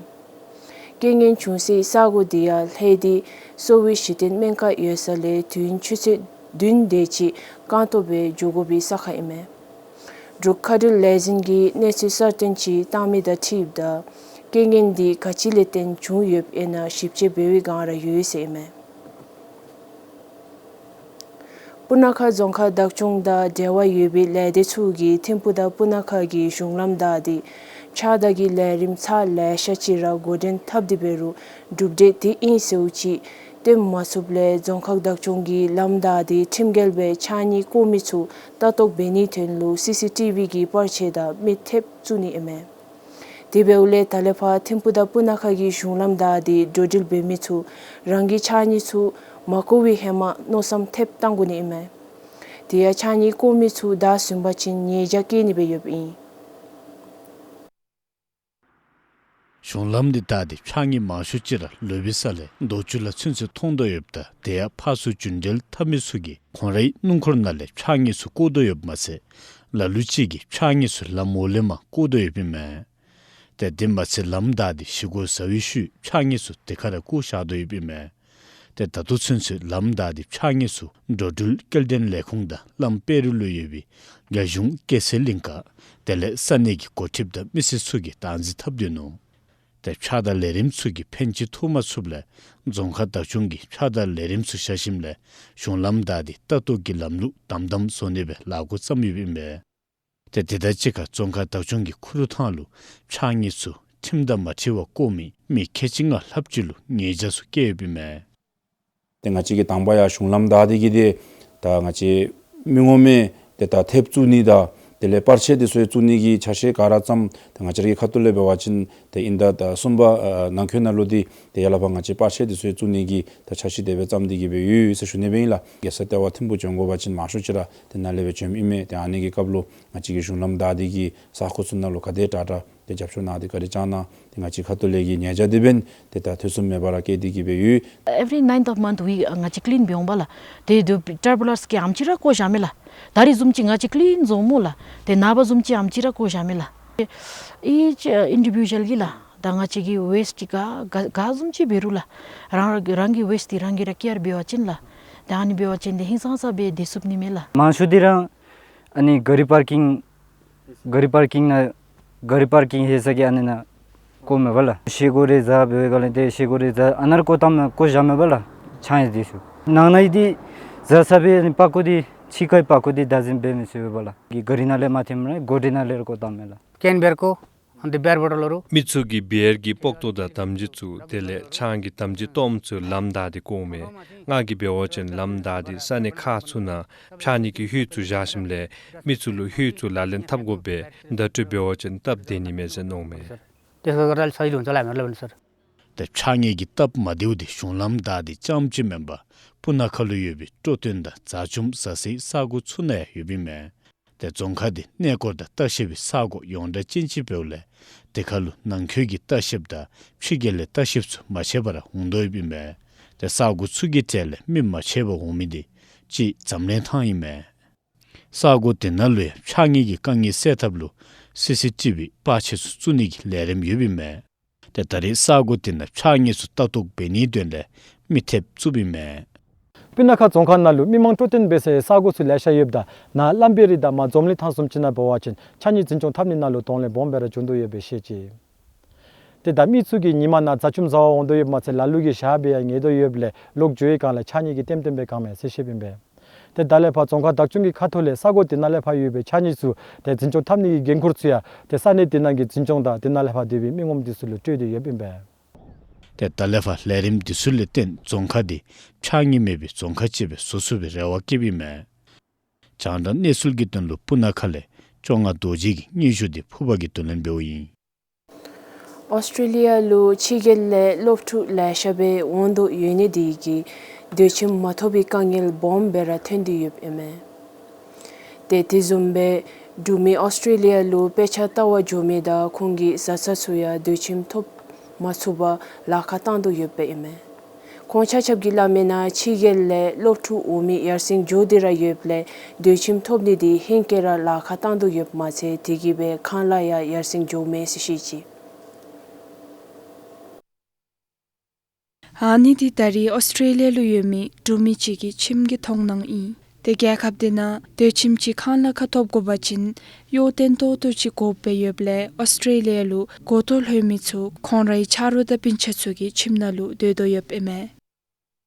རྐྱེན་ངན་བྱུང་སའི་ས་གོ་དེ་ཡང་ལྷེ་དི་གསོ་བའི་གཞི་རྟེན་སྨན་ཁང་ཡོད་ས་ལས་དུས་ཡུན་ཆུ་ཚོད་བདུན་དེ་ཅིག་རྐང་སྟོང་སྦེ་འགྱོ་དགོ་པའི་ས་ཁར་ཨིན་མས། འབྲུག་མཁའ་འགྲུལ་ལས་འཛིན་གྱིས་གནས་ཚུལ་གསར་བཏོན་ཅིག་བཏང་མི་དང་འཁྲིལཝ་ད་རྐྱེན་ངན་འདི་ག་ཅི་ལས་བརྟེན་བྱུང་ཡོདཔ་ཨིན་ན་ཞིབ་དཔྱད་འབད་བའི་བསྒང་ར་ཡོད་ཟེར་ཨིན་མས། སྤུ་ན་ཁ་རྫོང་ཁག་བདག་སྐྱོང་དང་འབྲེལ་བ་ཡོད་པའི་ལས་སྡེ་ཚུ་གིས་ཐིམ་ཕུག་དང་སྤུ་ན་ཁ་གི་གཞུང་ལམ་བདའ་སྟེ་ཕྱགས་བདའ་གི་ལས་རིམ་ཚར་ལེ་ཤ་ཅིག་ར་འགོ་འདྲེན་འཐབ་སྟེ་འབད་རུང་གྲུབ་འབྲས་དེ་ཨིན་ཟེརཝ་ཅིག་སྟོན་མ་ཚུགསཔ་ལས་རྫོང་ཁག་བདག་སྐྱོང་གིས་ལམ་བདའ་སྟེ་ཁྲིམས་འགལ་སྦེ་ཕྱགས་སྙིགས་བཀོ་མི་ཚུ་ལྟ་རྟོག་འབད་ནིའི་དོན་ལུ་སི་སི་ཊི་བི་གི་པར་ཆས་དང་མི་ཐེབས་བཙུགས་ནི་ཨིན་མས། དེ་འབདཝ་ལས་ད་ལས་ཕར་ཐིམ་ཕུག་དང་སྤུ་ན་ཁ་གི་གཞུང་ལམ་བདའ་སྟེ་འགྲོ་འགྲུལ་འབད་མི་ཚུ་རང་གི་ཕྱགས་སྙིགས་ཚུ་མ་བཀོ་བའི་ཧེ་མ་མནོ་བསམ་ཐེབས་བཏང་དགོ་ནི་ཨིན་མས། དེ་ཡང་ཕྱགས་སྙིགས་བཀོ་མི་ཚུ་བདའ་ཟུན་པ་ཅིན་ཉེས་བྱ་བཀལ་ནི་སྦེ་ཡོདཔ་ཨིན། གཞུང་ལམ་འདི་བདའ་སྟེ་ཕྱགས་སྙིགས་མང་ཤོས་ཅིག་ར་ལུས་པའི་ས་ལས་རྡོ་ཆུ་ལ་ཚུན་ཚོད་མཐོང་དོ་ཡོདཔ་ད་དེ་ཡང་ཕར་ཚུར་རྒྱུན་འགྲུལ་འཐབ་མི་ཚུ་གིས་ཁོང་རའི་སྣུམ་འཁོར་ནང་ལས་ཕྱགས་སྙིགས་ཚུ་བཀོ་དོ་ཡོདཔ་མ་ཚད་ལ་ལུ་ཅིག་གིས་ཕྱགས་སྙིགས་ཚུ་ལམ་འོག་ལས་མར་བཀོ་དོ་ཡོདཔ་ཨིན་མས། ཏེ་དེ་མ་ཚད་ལམ་བདའ་སྟེ་ཤི་གོ་ཟ་བའི་ཤུལ་ཕྱགས་སྙིགས་ཚུ་དེ་ཁར་ར་བཀོ་བཞག་དོ་ཡོདཔ་ཨིན་མས། ཏེ་ད་ལྟོ་ཚུན་ཚོད་ལམ་བདའ་སྟེ་ཕྱགས་སྙིགས་ཚུ་འགྲོ་འགྲུལ་སྐྱེལ་འདྲེན་ལས་ཁུངས་དང་གླམ་དཔལ་རི་ལུ་ཡོད་པའི་རྒྱ་གཞུང་སྐྱེད་ཚལ་གླིང་ཁ་དེ་ལས་ས་གནས་ཀྱི་འགོ་ཁྲིདཔ་དང་མི་སེར་ཚུ་གིས་བདག་འཛིན་འཐབ་སྡོད་ནུག། ཏེ་ཕྱགས་བདའ་ལས་རིམ་ཚུ་གིས་ཕན་ཅིག་ཐོགས་མ་ཚུགསཔ་ལས་རྫོང་ཁག་བདག་སྐྱོང་གིས་ཕྱགས་བདའ་ལས་རིམ་ཚུ་བཞག་ཞིནམ་ལས་གཞུང་ལམ་བདའ་སྟེ་ལྟ་རྟོག་གི་ལམ་ལུགས་དམ་དམ་བཟོ་ནི་སྦེ་ལཱ་འགོ་བརྩམས་ཡོདཔ་ཨིན་པས། ཏེ་དེ་དང་གཅིག་ཁར་རྫོང་ཁག་བདག་སྐྱོང་གི་ཁུ་རུ་ཐང་ལུ་ཕྱགས་སྙིགས་ཚུ་ཁྲིམས་དང་མ་འཁྲིལ་བར་བཀོ་མི་མི་ཁལ་གཅིག་ལྔ་ལྷགཔ་ཅིག་ལུ་ཉེས་བྱ་ཚུ་བཀལ་ཡོདཔ་ཨིན་མས། ཏེ་ང་བཅས་ཀྱིས་དང་པ་ཡང་གཞུང་ལམ་བདའ་སྟེ་གི་ཏེ་ད་ང་བཅས་མི་ངོམ་ཏེ་ད་ཐེབས་བཙུགས་ནི་དང་དེ་ལས་པར་ཆས་དེ་ཚུ་ཡང་བཙུགས་ནི་གི་ཆ་ཤས་ག་ར་བརྩམས། ཏེ་ང་བཅས་རའི་ཁ་ཐུག་ལས་འབད་བ་ཅིན་ཏེ་ཨིན་ཟླ་ད་གསུམ་པ་ཨ་ནང་འཁོད་ནང་ལུ་འདི་ཏེ་ཡར་ལས་ཕར་ང་བཅས་པར་ཆས་དེ་ཚུ་ཡང་བཙུགས་ནི་གི་ད་ཆ་ཤས་དེ་སྦེ་བརྩམས་ཏེ་གི་སྦེ་ཡོད་ཟེར་ཞུ་ནི་སྦེ་ཨིན་ལགས། རྒྱལ་ས་ལྟེ་བ་ཐིམ་ཕུག་བྱོན་དགོ་པ་ཅིན་མང་ཤོས་ཅིག་ར་ཏེ་ནཱ་ལས་སྦེ་བྱོནམ་ཨིན་མས། ཏེ་ཨ་ནི་གི་སྐབས་ལུ་ང་བཅས་ཀྱིས་གཞུང་ལམ་བདའ་སྟེ་གི་ས་ཁོངས་ཚུ་ནང་ལུ་ག་དེ་དྲག་དྲག་ཏེ་རྒྱབ་སྐྱོར་གནང་སྟེ་བཀའ་དྲིན་བསྐྱང་གནང་། ཏེ་ང་བཅས་ཁ་ཐུག་ལས་ཀྱི་ཉེས་བྱ་དེ་འབདན་ཏེ་ད་ཐེ་ཚོམ་མེད་པར་ར་བཀལ་ཏེ་གི་སྦེ་ཡོད། Every ninth of month we ང་བཅས་ཀླིན་འབད་འོང་པ་ལགས། ཏེ་དུ་ཊར་བུ་ལེནསི་གི་ཨམ་ཅིག་ར་བཀོ་བཞག་མས་ལགས། ད་རིས་བཟུམ་ཅིག་ང་བཅས་ཀླིན་བཟོཝ་སྨོ་ལགས། ཏེ་ནངས་པ་བཟུམ་ཅིག་ཨམ་ཅིག་ར་བཀོ་བཞག་མས་ལགས། Each individual གིས་ལགས་ད་ང་བཅས་ཀྱི་ཝེསི་ཊི་ག་ག་ག་བཟུམ་ཅིག་འབད་རུང་ལགས་རང་རང་གི་ཝེསི་ཊི་རང་གིས་ར་ཀེར་འབད་བ་ཅིན་ལགས་ད་ཨ་ནི་འབད་བ་ཅིན་ཏེ་ཧིང་སངས་ས་སྦེ་སྡོད་ཚུགས་ནི་མས་ལགས། མང་ཤོས་འདི་ར་ཨ་ནི་ག་རི་པར་ཀིང་ག་རི་པར་ཀིང་ནང་ག་རི་པར་ཀིང་ཧེ་ས་གི་ཨ་ནི་ནང་བཀོཝ་མས་པ་ལགས། ཤེལ་སྒོ་རེ་ཟ་འབད་བའི་སྒང་ལས་ཏེ་ཤེལ་སྒོ་རེ་ཟ་ཨ་ནཱ་ར་བཀོ་བཏངམ་བཀོ་བཞག་མས་པ་ལགས། ཆང་ཡང་འདི་ཚུ་ནང་ན་ཡི་འདི་ཟ་ས་སྦེ་ཨ་ནི་པག་ཀོ་འདི་ཕྱི་ཁའི་པག་ཀོ་འདི་བདག་འཛིན་འབད་མི་ཚུགས་པས་པ་ལགས། གི་ག་རི་ནང་ལས་མ་ཐོནམ་ར་སྒོ་འདི་ནང་ལས་ར་བཀོ་བཏངམ་མས་ལགས། ཀེན་བིར་ཀོ་ཨ་ནི་བིར་བོ་ཊལ་ལུ་མི་ཚུ་གིས་བིར་གྱི་པག་ཏོ་དང་དམ་སྦྱིས་ཚུ་དེ་ལས་ཆང་གི་དམ་སྦྱིས་ཏོམ་ཚུ་ལམ་བདའ་སྟེ་བཀོཝ་མས། ང་གིས་འབད་བ་ཅིན་ལམ་བདའ་སྟེ་ས་གནས་ཁག་ཚུ་ནང་ཕྱགས་སྙིགས་ཀྱི་ཧོད་ཚུ་བཞག་ཞིནམ་ལས་མི་ཚུ་ལུ་ཧོད་ཚུ་ལག་ལེན་འཐབ་དགོ་པས། བརྡ་སྤྲོད་འབད་བ་ཅིན་སྟབས་བདེ་ནི་མས་ཟེར་མནོཝ་མས། ཏེ་ཕྱགས་སྙིགས་ཀྱི་སྟབས་མ་བདེཝ་འདི་གཞུང་ལམ་བདའ་སྟེ་རྐྱངམ་ཅིག་མེན་པར་སྤུ་ན་ཁ་ལུ་ཡོད་པའི་སྤྲོ་སྟོན་དང་རྫ་ཆུམ་བཟའ་སའི་ས་གོ་ཚུ་ནང་ཡང་ཡོདཔ་ཨིན་མས། ཏེ་རྫོང་ཁག་འདི་གནས་སྐོར་དང་ལྟ་བཤལ་པའི་ས་གོ་ཡོངས་གྲགས་ཅན་ཅིག་འབདཝ་ལས་དེ་ཁར་ལུ་ནང་འཁོད་ཀྱི་ལྟ་བཤལཔ་དང་ཕྱི་རྒྱལ་ལས་ལྟ་བཤལཔ་ཚུ་མ་ཆད་པར་འོང་དོ་ཡོདཔ་ཨིན་མས། ཏེ་ས་གོ་ཚུ་གི་གྲས་ལས་མི་མ་ཆད་པར་འོང་མི་འདི་གཅིག་འཛམ་གླིང་ཐང་ཨིན་མས། ས་གོ་དེ་ནང་ལུ་ཡང་ཕྱགས་སྙིགས་ཀྱི་དཀའ་ངལ་སེལ་ཐབས་ལུ་སི་སི་ཊི་བི་པར་ཆས་ཚུ་བཙུགས་ནི་གི་ལས་རིམ་ཡོདཔ་ཨིན་མས། ཏེ་ད་རེས་ས་གོ་དེ་ནང་ཕྱགས་སྙིགས་ཚུ་ལྟ་རྟོག་འབད་ནིའི་དོན་ལས་མི་ཐེབས་བཙུགསཔ་ཨིན་མས། སྤུ་ན་ཁ་རྫོང་ཁག་ནང་ལུ་མི་མང་སྤྲོ་སྟོན་འབད་སའི་ས་གོ་ཚུ་ལེ་ཤ་ཡོདཔ་ད་ནཱ་གླམ་དཔལ་རི་དང་མར་འཛོམས་གླིང་ཐང་བཟུམ་ཅིག་ནང་འབད་བ་ཅིན་ཕྱགས་སྙིགས་འཛིན་སྐྱོང་འཐབ་ནི་ནང་ལུ་གདོང་ལེན་སྦོམ་སྦེ་ར་བྱུང་དོ་ཡོདཔ་སྦེ་བཤད་ཅི། ཏེ་ད་མི་ཚུ་གིས་ཉིན་མ་ནང་རྫ་ཆུམ་བཟའ་བར་འོང་དོ་ཡོདཔ་མ་ཚད་ལ་ལུ་གིས་ཞག་སྦེ་ཡང་ཉལ་དོ་ཡོདཔ་ལས་ལོག་འགྱོ་བའི་སྒང་ལས་ཕྱགས་སྙིགས་ཀྱིས་ལྟེམ་ལྟེམ་སྦེ་གང་མས་ཟེར་བཤདཔ་ཨིན་པས། ཏེ་ད་ལས་ཕར་རྫོང་ཁག་བདག་སྐྱོང་གི་ཁ་ཐུག་ལས་ས་གོ་དེ་ནང་ལས་ཕར་ཡོད་པའི་ཕྱགས་སྙིགས་ཚུ་ཏེ་འཛིན་སྐྱོང་འཐབ་ནི་གི་འགན་ཁུར་ཚུ་ཡང་ཏེ་ས་གནས་དེ་ནང་གི་འཛིན་སྐྱོང་དང་དེ་ནང་ལས་ཕར་སྡོད་པའི་མི་ངོམ་འདི་ཚུ་ལུ་སྤྲོད་དེ་ཡོདཔ་ཨིན་པས། ཏེ་ད་ལས་ཕར་ལས་རིམ་འདི་ཚུ་ལས་བརྟེན་རྫོང་ཁག་འདི་ཕྱགས་སྙིགས་མེད་པའི་རྫོང་ཁག་ཅིག་སྦེ་བཟོ་ཚུགས་པའི་རེ་བ་བསྐྱེདཔ་ཨིན་མས། རྒྱང་བསྒྲགས་གནས་ཚུལ་གྱི་དོན་ལུ་སྤུ་ན་ཁ་ལས་བཅོ་ལྔ་རྡོ་རྗེ་གི་སྙན་ཞུ་འདི་ཕུར་པ་གིས་བསྡུ་ལེན་འབདཝ་ཨིན། ཨོསི་ཊྲེ་ལི་ཡ་ལུ་ཕྱི་རྒྱལ་ལས་སློབ་ཕྲུག་ལེ་ཤ་སྦེ་འོང་དོ་ཡོད་ནི་དེ་གིས་སྡོད་ཁྱིམ་མ་ཐོབ་པའི་དཀའ་ངལ་སྦོམ་སྦེ་ར་ཐོན་ཏེ་ཡོདཔ་ཨིན་མས། ཏེ་དེ་བཟུམ་སྦེ་འབྲུག་མི་ཨོསི་ཊྲེ་ལི་ཡ་ལུ་དཔེ་ཆ་ལྟ་བར་འགྱོ་མི་དང་ཁོང་གི་བཟའ་ཚང་ཚུ་ཡང་སྡོད་ཁྱིམ་ཐོབ་མ་ཚུགས་པར་ལཱ་ཁག་བཏང་དོ་ཡོདཔ་ཨིན་མས། ཁོང་ཆ་ཁྱབ་ཀྱིས་སླབ་མིའི་ནང་ཕྱི་རྒྱལ་ལས་སློབ་ཕྲུག་འོང་མི་ཡར་སེང་འགྱོ་སྟེ་ར་ཡོདཔ་ལས་སྡོད་ཁྱིམ་ཐོབ་ནི་འདི་ཧེང་སྐལ་ར་ལཱ་ཁག་བཏང་དོ་ཡོདཔ་མ་ཚད་དེ་གིས་སྦེ་ཁང་གླ་ཡང་ཡར་སེང་འགྱོཝ་མས་ཟེར་བཤད་ཅི། ཨ་ནི་འདི་ད་རིས་ཨོསི་ཊྲེ་ལི་ཡ་ལུ་ཡོད་མི་འབྲུག་མི་ཅིག་གི་ཁྱིམ་གྱི་མཐོང་སྣང་ཨིན། ཏེ་རྒྱལ་ཁབ་དེ་ནང་སྡོད་ཁྱིམ་ཅིག་ཁང་གླ་ཁར་ཐོབ་དགོ་པ་ཅིན་གཡོག་བརྟན་ཏོག་ཏོ་ཅིག་དགོཔ་སྦེ་ཡོདཔ་ལས་ཨོསི་ཊྲེ་ལི་ཡ་ལུ་གོ་ཐོག་ལྷོད་མི་ཚུ་ཁོང་རའི་ཆ་རོགས་དང་སྤུན་ཆ་ཚུ་གི་ཁྱིམ་ནང་ལུ་སྡོད་དོ་ཡོདཔ་ཨིན་མས།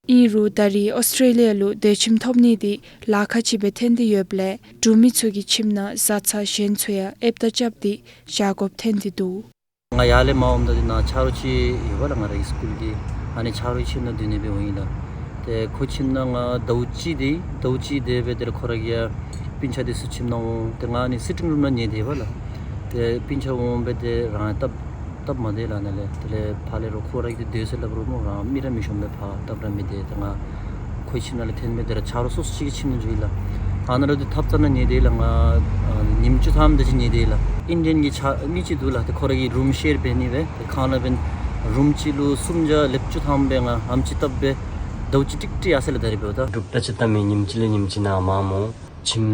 ཨིན་རུང་ད་རིས་ཨོསི་ཊྲེ་ལི་ཡ་ལུ་དོས་ཁྱིམ་ཐོབ་ནི་འདི་ལཱ་ཁག་ཅིག་སྦེ་ཐོན་ཏེ་ཡོདཔ་ལས་འབྲུག་མི་ཚུ་གིས་ཁྱིམ་ནང་བཟའ་ཚང་གཞན་ཚུ་ཡང་ཨེབ་དང་རྐྱབ་སྟེ་བཞག་དགོཔ་ཐོན་ཏེ་འདུག། ང་ཡར་ལས་མར་འོངམ་ད་འདི་ནཱ་ཆ་རོགས་ཅིག་ཡོད་པ་ལགས། ང་རའི་སི་ཀུལ་གྱི་ཨ་ནི་ཆ་རོགས་ཁྱིམ་ནང་སྡོད་ནི་སྦེ་འོང་ཡི་ལགས། ཏེ་ཁོ་ཁྱིམ་ནང་ང་ཟླཝ་གཅིག་སྡོད་ཡི། ཟླཝ་གཅིག་སྡོད་སྦེ་དེ་ལས་ཁོ་ར་གི་ཡང་སྤུན་ཆ་འདི་ཚུ་ཁྱིམ་ནང་འོང་། ཏེ་ང་ཨ་ནི་སི་ཊིང་རུམ་ནང་ཉལ་སྡོད་ཡི་པ་ལགས། ཏེ་སྤུན་ཆ་འོང་སྦེ་ཏེ་རང་སྟབས་སྟབས་མ་བདེ་ལགས། ནཱ་ལས་དེ་ལས་ཕར་ལས་རོགས་ཁོ་ར་གིས་སྡོད་ཟེར་སླབ་རུང་མོ་རང་མི་ར་མི་ཤོང་སྦེ་ཕར་སྟབས་ར་མི་བདེ། ཏེ་ང་ཁོའི་ཁྱིམ་ནང་ལས་ཐོན་སྦེ་དེ་ར་ཆ་རོགས་སོ་སོ་ཅིག་གི་ཁྱིམ་ནང་འགྱོ་ཡི་ལགས། ཨ་ནཱ་ལུ་འདི་ཐབ་ཚང་ནང་ཉལ་སྡོད་ཡི་ལགས། ང་ཨ་ཉིནམ་བཅུ་ཐམ་དེ་ཅིག་ཉལ་སྡོད་ཡི་ལགས། ཨིན་ཌི་ཡན་གྱི་ཆ་མི་ཅིག་འདུག་ལགས། ཏེ་ཁོ་ར་གིས་རུམ་ཤེར་འབད་ནི་སྦེ་ཏེ་ཁང་གླ་འབད་རུམ་གཅིག་ལུ་སུམ་བརྒྱ་ལེབ་བཅུ་ཐམ་སྦེ་ང་ཨེམ་ཅིག་བཏབ་སྦེ་ཟླཝ་གཅིག་ཀྲིག་ཀྲི་ཡར་སོ་ཡི་ལགས། ད་རིས་འབདཝ་ད་འབྲུགཔ་དང་གཅིག་ཁར་མི་ཉིནམ་གཅིག་ལས་ཉིནམ་གཅིག་ནཱ་མར་འོང་། ཁྱིམ་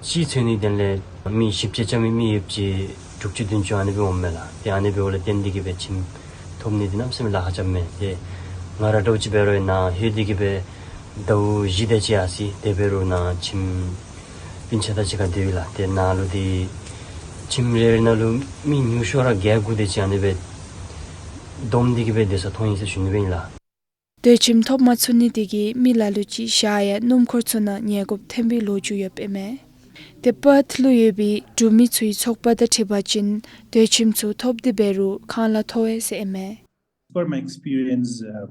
གཅིག་འཚོལ་ནི་དོན་ལས་མི་བཞི་བཅུ་ཙམ་མི་མི་ཡོདཔ་ཅིག་དྲུག་ཅུ་བདུན་ཅུ་ཨ་ནི་སྦེ་འོངམ་མས་ལགས། ཏེ་ཨ་ནི་འབདཝ་ལས་བརྟེན་ཏེ་གིས་སྦེ་ཁྱིམ་ཐོབ་ནི་འདི་གནམ་མེད་ས་མེད་ལཱ་ཁག་རྐྱབ་མས། ཏེ་ང་ར་འདྲཝ་ཅིག་འབད་རུང་ནཱ་ལྷོད་དེ་གིས་སྦེ་ཟླཝ་བཞི་དེ་ཅིག་ཡར་སོ་ཡི། དེ་འབད་རུང་ནཱ་ཁྱིམ་སྤུན་ཆ་དང་གཅིག་ཁར་སྡོད་ཡི་ལགས། ཏེ་ནཱ་ལུ་འདི་ཁྱིམ་རེ་རེ་ནང་ལུ་མི་ཉུང་ཤོས་ར་བརྒྱད་དགུ་དེ་ཅིག་ཨ་ནི་སྦེ་བསྡོམས་ཏེ་གིས་སྦེ་སྡོད་ས་མཐོང་ཡི་ཟེར་ཞུ་ནི་སྦེ་ཨིན་ལགས། དོས་ཁྱིམ་ཐོབ་མ་ཚུགས་ནི་འདི་གིས་མི་ལ་ལུ་ཅིག་ཞག་ཡང་སྣུམ་འཁོར་ཚུ་ནང་ཉལ་དགོཔ་ཐོན་པའི་ལོ་རྒྱུས་ཡོདཔ་ཨིན་མས། ཏེ་པརཐ་ལུ་ཡོད་པའི་འབྲུག་མི་ཚུའི་ཚོགས་པ་དང་འཁྲིལ་བ་ཅིན་དོས་ཁྱིམ་ཚུ་ཐོབ་སྟེ་འབད་རུང་ཁང་གླ་མཐོ་བས་ཟེར་ཨིན་མས། For my experience, um,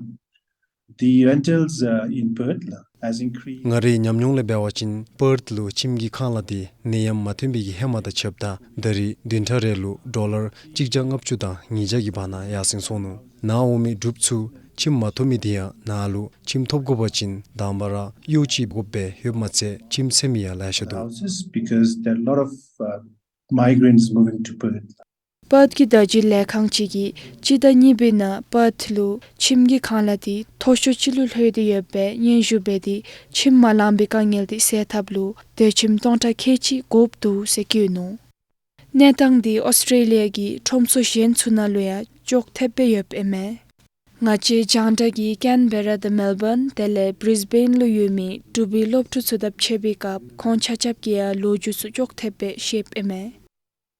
the rentals, uh, in Perth, uh, has increased. ང་རའི་ཉམས་མྱོང་ལས་འབད་བ་ཅིན་པརཐ་ལུ་ཁྱིམ་གྱི་ཁང་གླ་འདི་ནད་ཡམས་མ་ཐོན་པའི་གི་ཧེ་མ་དང་ཕྱདཔ་ད་ད་རིས་བདུན་ཕྲག་རེ་ལུ་ཌོ་ལར་གཅིག་བརྒྱ་ལྔ་བཅུ་དང་ཉིས་བརྒྱ་གི་བར་ན་ཡར་སེང་སོང་ནུག། ནཱ་འོང་མི་འབྲུགཔ་ཚུ་ཁྱིམ་མ་ཐོབ་མི་འདི་ཡང་ནཱ་ལུ་ཁྱིམ་ཐོབ་དགོ་པ་ཅིན་དང་པ་ར་གཡོག་ཅིག་དགོཔ་སྦེ་ཡོདཔ་མ་ཚད་ཁྱིམ་འཚོལ་མི་ཡང་ལེ་ཤ་འདུག། Houses because there are a lot of, uh, migrants moving to Perth. པརཐ་གི་བརྡ་བརྒྱུད་ལས་ཁང་ཅིག་གིས་སྤྱི་ཟླ་གཉིས་པའི་ནང་པརཐ་ལུ་ཁྱིམ་གྱི་ཁང་གླ་འདི་མཐོ་ཤོས་ཅིག་ལུ་ལྷོད་དེ་ཡོདཔ་སྦེ་སྙན་ཞུ་འབད་དེ་ཁྱིམ་མ་ལང་པའི་དཀའ་ངལ་འདི་སེལ་ཐབས་ལུ་དོས་ཁྱིམ་སྟོང་ཕྲག་ཁལ་གཅིག་དགོཔ་འདུག་ཟེར་བཀོད་ནུག། གནས་སྟངས་འདི་ཨོསི་ཊྲེ་ལི་ཡ་གི་ཁྲོམ་ཚུ་གཞན་ཚུ་ནང་ལུ་ཡང་ཅོག་འཐདཔ་སྦེ་ཡོདཔ་ཨིན་མས། ང་བཅས་རྒྱང་བསྒྲགས་ཀྱིས་ཀེན་བེ་ར་དང་མེལ་བཱན་དེ་ལས་བྲིས་བེན་ལུ་ཡོད་མི་འབྲུག་པའི་སློབ་ཕྲུག་ཚུ་དང་ཕྱད་པའི་སྐབས་ཁོང་ཆ་ཁྱབ་ཀྱིས་ཡང་ལོ་རྒྱུས་ཚུ་ཅོག་འཐདཔ་སྦེ་བཤདཔ་ཨིན་མས།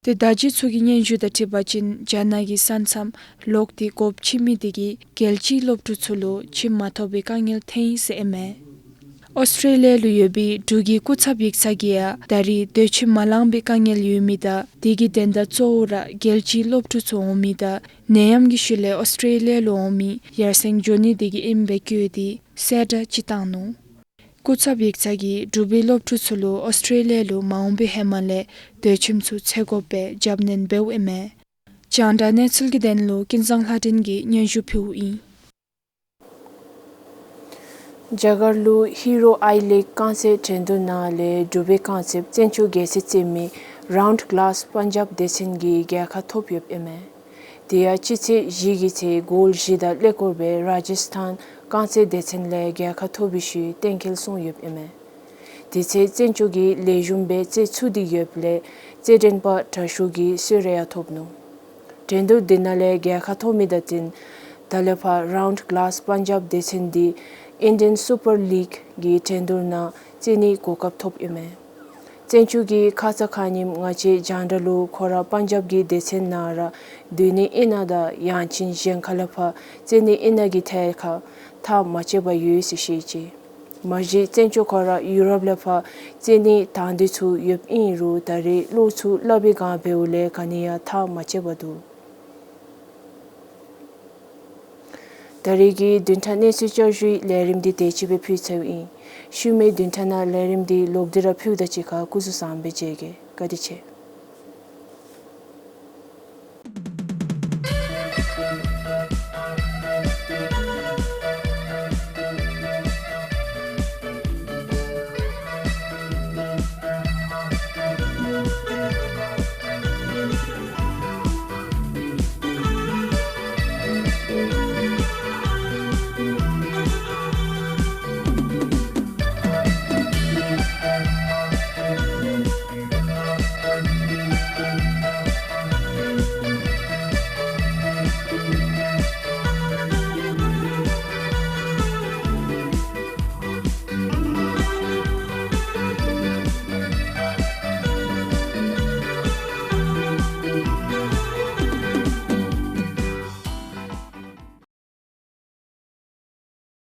ཏེ་བརྡ་བརྒྱུད་ཚུ་གི་སྙན་ཞུ་དང་འཁྲིལ་བ་ཅིན་རྒྱ་ནག་གི་ས་མཚམས་ལོག་སྟེ་དགོཔ་ཆེ་མི་དེ་གིས་རྒྱལ་སྤྱིའི་སློབ་ཕྲུག་ཚུ་ལུ་ཁྱིམ་མ་ཐོབ་པའི་དཀའ་ངལ་ཐོན་ཡི་ཟེར་ཨིན་མས། ཨོསི་ཊྲེ་ལི་ཡ་ལུ་ཡོད་པའི་འབྲུག་གི་སྐུ་ཚབ་ཡིག་ཚང་གིས་ཡང་ད་རིས་དོས་ཁྱིམ་མ་ལང་པའི་དཀའ་ངལ་ཡོད་མི་དང་དེ་གི་དོན་དག་གཙོ་བོ་ར་རྒྱལ་སྤྱིའི་སློབ་ཕྲུག་ཚུ་འོང་མི་དང་ནད་ཡམས་ཀྱི་ཤུལ་ལས་ཨོསི་ཊྲེ་ལི་ཡ་ལུ་འོང་མི་ཡར་སེང་འགྱོ་ནི་དེ་གིས་ཨིནམ་སྦེ་བཀོད་དེ་གསལ་བསྒྲགས་ཅིག་བཏང་ནུག། སྐུ་ཚབ་ཡིག་ཚང་གིས་འབྲུག་པའི་སློབ་ཕྲུག་ཚུ་ལུ་ཨོསི་ཊྲེ་ལི་ཡ་ལུ་མ་འོང་པའི་ཧེ་མ་ལས་དོས་ཁྱིམ་ཚུ་འཚོལ་དགོཔ་སྦེ་རྒྱབ་སྣོན་འབདཝ་ཨིན་མས། རྒྱང་བསྒྲགས་གནས་ཚུལ་གྱི་དོན་ལུ་ཀུན་བཟང་ལྷ་སྒྲོན་གྱིས་སྙན་ཞུ་ཕུལཝ་ཨིན། རྒྱ་གར་ལུ་ཧི་རོ་ཨའི་ལིག་རྐང་རྩེད་འགྲན་བསྡུར་ནང་ལས་འབྲུག་པའི་རྐང་རྩེདཔ་བཙན་སྐྱོགས་རྒྱལ་མཚན་རྩེད་མི་རའུནཌ་ཀི་ལཱསི་པཱན་ཇབ་སྡེ་ཚན་གྱིས་རྒྱལ་ཁ་ཐོབ་ཡོདཔ་ཨིན་མས། དེ་ཡང་སྤྱི་ཚེས་བཞི་གི་ཚེ་གོལ་བཞི་དང་ཀླད་ཀོར་སྦེ་ར་ཇི་སི་ཐཱན་རྐང་རྩེད་སྡེ་ཚན་ལས་རྒྱལ་ཁ་ཐོབ་པའི་ཤུལ་གཏན་འཁེལ་སོང་ཡོདཔ་ཨིན་མས། དེ་ཚེ་བཙན་སྐྱོགས་ཀྱིས་ལེགས་ཤོམ་སྦེ་རྩེད་ཚུགས་ཏེ་ཡོདཔ་ལས་རྩེད་འགྲན་པ་དྲག་ཤོས་ཀྱི་གསོལ་རས་ཡང་ཐོབ་ནུག། འགྲན་བསྡུར་འདི་ནང་ལས་རྒྱལ་ཁ་ཐོབ་མི་དང་བསྟུན་ད་ལས་ཕར་རའུནཌ་ཀི་ལཱསི་པཱན་ཇབ་སྡེ་ཚན་འདི་ཨིན་ཌི་ཡན་སུ་པར་ལིག་གི་འགྲན་བསྡུར་ནང་རྩེད་ནིའི་གོ་སྐབས་ཐོབ་ཡོད་མས། བཙན་སྐྱོགས་ཀྱིས་ཁ་ཙ་ཁ་ཉིནམ་ང་བཅས་རྒྱང་བསྒྲགས་ལུ་ཁོ་ར་པཱན་ཇབ་ཀྱི་སྡེ་ཚན་ནང་ར་སྡོད་ནི་ཨིན་ན་དང་ཡང་ཅིན་གཞན་ཁ་ལས་ཕར་རྩེད་ནི་ཨིན་ན་གི་ཐད་ཁར་ཐག་མ་བཅད་པར་ཡོད་ཟེར་བཤད་ཅི། མ་གཞི་བཙན་སྐྱོགས་ཁོ་ར་ཡུ་རོབ་ལས་ཕར་རྩེད་ནི་དང་འདོད་ཚུ་ཡོདཔ་ཨིན་རུང་ད་རེས་ལོག་ཚུར་སླབ་པའི་སྒང་འབདཝ་ལས་ག་ནི་ཡང་ཐག་མ་བཅད་པར་འདུག། ད་རེས་ཀྱི་བདུན་ཕྲག་གནས་ཚུལ་བསྐྱར་ཞུའི་ལས་རིམ་འདི་དེ་ཅིག་སྦེ་ཕུལ་ཚརཝ་ཨིན། ཤུལ་མའི་བདུན་ཕྲག་ནང་ལས་རིམ་འདི་ལོག་སྟེ་ར་ཕུལཝ་ད་གཅིག་ཁར་སྐུ་གཟུགས་བཟང་པོ་སྦེ་མཇལ་གེ། བཀའ་དྲིན་ཆེ།